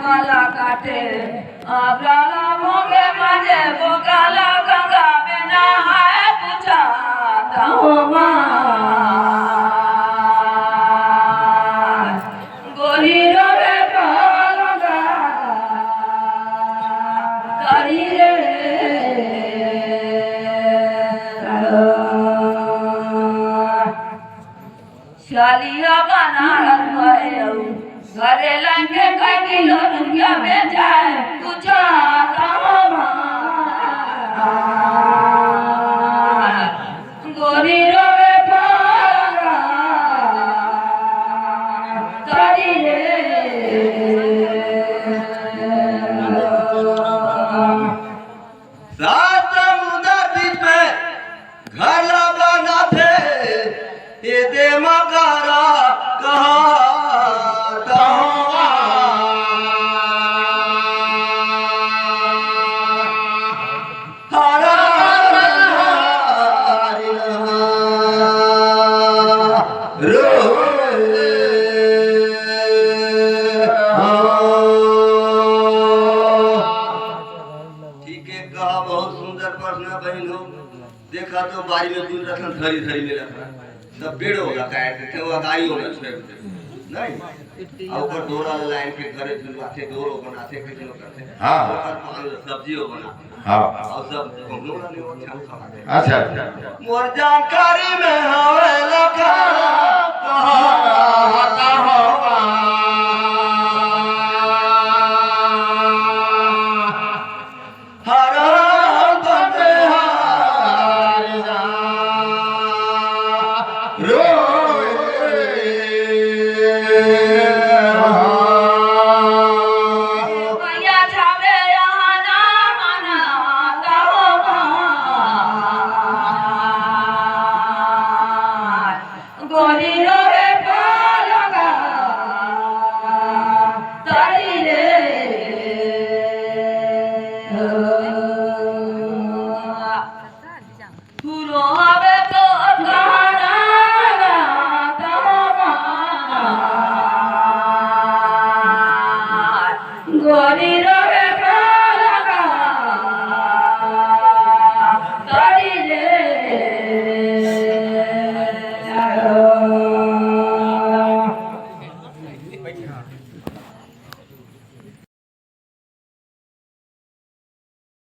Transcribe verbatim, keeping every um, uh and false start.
काला काटे, अबराला मोगे मजे, बोकाला गंगा में नहाए, पूछा तहो माँ। गोरी रोवे पालगा, करी रे। चालिया बनारस गए अउ घरे लगे कई किलो रुपया बेचाए, कुछ आता हो माँ। गोरी रोवे पारा, करी रे। सात समुंदर बीच में घर ला बनाथे, ये दे मकारा कहा तहवा। हरा हरा हरा रो। ठीक है, कहा, बहुत सुंदर प्रश्न है बहन हो। देखा तो बारी में कुछ रखन धरी धरी में रखा, सब पेड़ होगा, काहे देखे वो गाड़ी होगा, छोड़ दे। नहीं, और ऊपर डोरा लाइन के घरे झुलवाते, डोरो बनाते, कितनो करते। हाँ। ओकर पान सब्जी हो बनाते। हाँ। और सब घूमने वाला नहीं, वो अच्छा खाते। अच्छा। मोर जानकारी में हवे लखा, कहा रहता होगा।